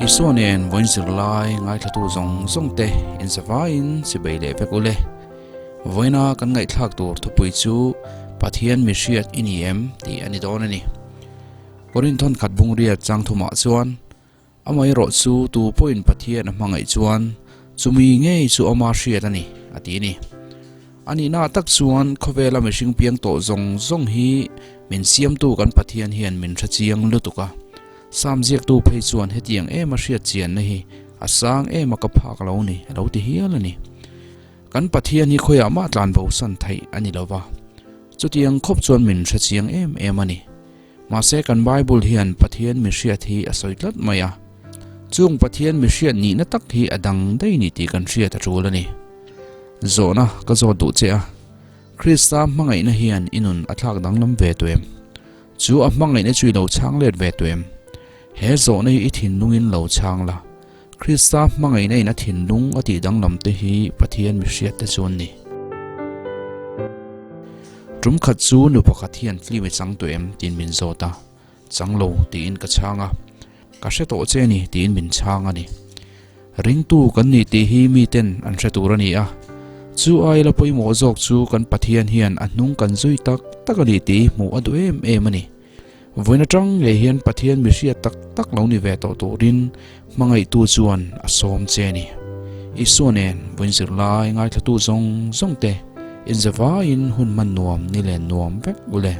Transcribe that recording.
Isua nen vawiin zirlai ngaithlatu zawng zawng te inzavaiin chibei leh vek ule. Vawiina kan ngaihthlak tur thupui chu Pathian mi hriat i ni em tih a ni dawn a ni. Korinthon khat bungriat chang thumah chuan Amaherawh chu tu pawhin Pathian a hmangaih chuan chumi ngei chu ama hriat a ni, a ti a ni. A nihna tak chuan khawvela mihring piang tawh zawng zawng hi min siamtu kan Pathian hian min hre chiang lutuk a. Sam ziaktu phei chuan hetiang ema hriat chianna hi a sang ema ka phak lo ni, a lo ti hial a ni. Kan Pathian hi khawiah mah tlan bosan theih a ni lo va, chutiang khawp chuan min hre chiang em em a ni. Mahse kan Bible hian Pathian mi hriat hi a sawi tlat mai a, chung Pathian mi hriat nihna tak hi a dang daih ni tih kan hriat a tul a ni. Zawhna ka zawt duh che a, Krista hmangaihna hian i nun a thlak danglam ve tu em? Chu a hmangaihna chu i lo chhang let ve tu em? He zawhna hi i thinlungin lo chhang la, Krista hmangaihna in a thinlung a tih danglam te hi Pathian mi hriat te chu an ni. Tum khat chu nu pakhat hian film i chang tawh em tiin min zawt a, chang lo tiin ka chhang a, ka hre tawh che ni tiin min chhang a ni. Ringtu kan nih tih hi miten an hre tur a ni a, chu ai la pawimawh zawk chu kan Pathian hian a hnung kan zui tak tak a ni tih hi hmuh a duh em em a ni. Vawiin atang ngei hian Pathian mi hriat tak tak lo ni ve tawh turin hmangaihtu chuan a sawm che a ni. Isua nen vawiin zirlai ngaithlatu zawng zawng te inzavaiin hun hman nuam ni len nuam vek ule.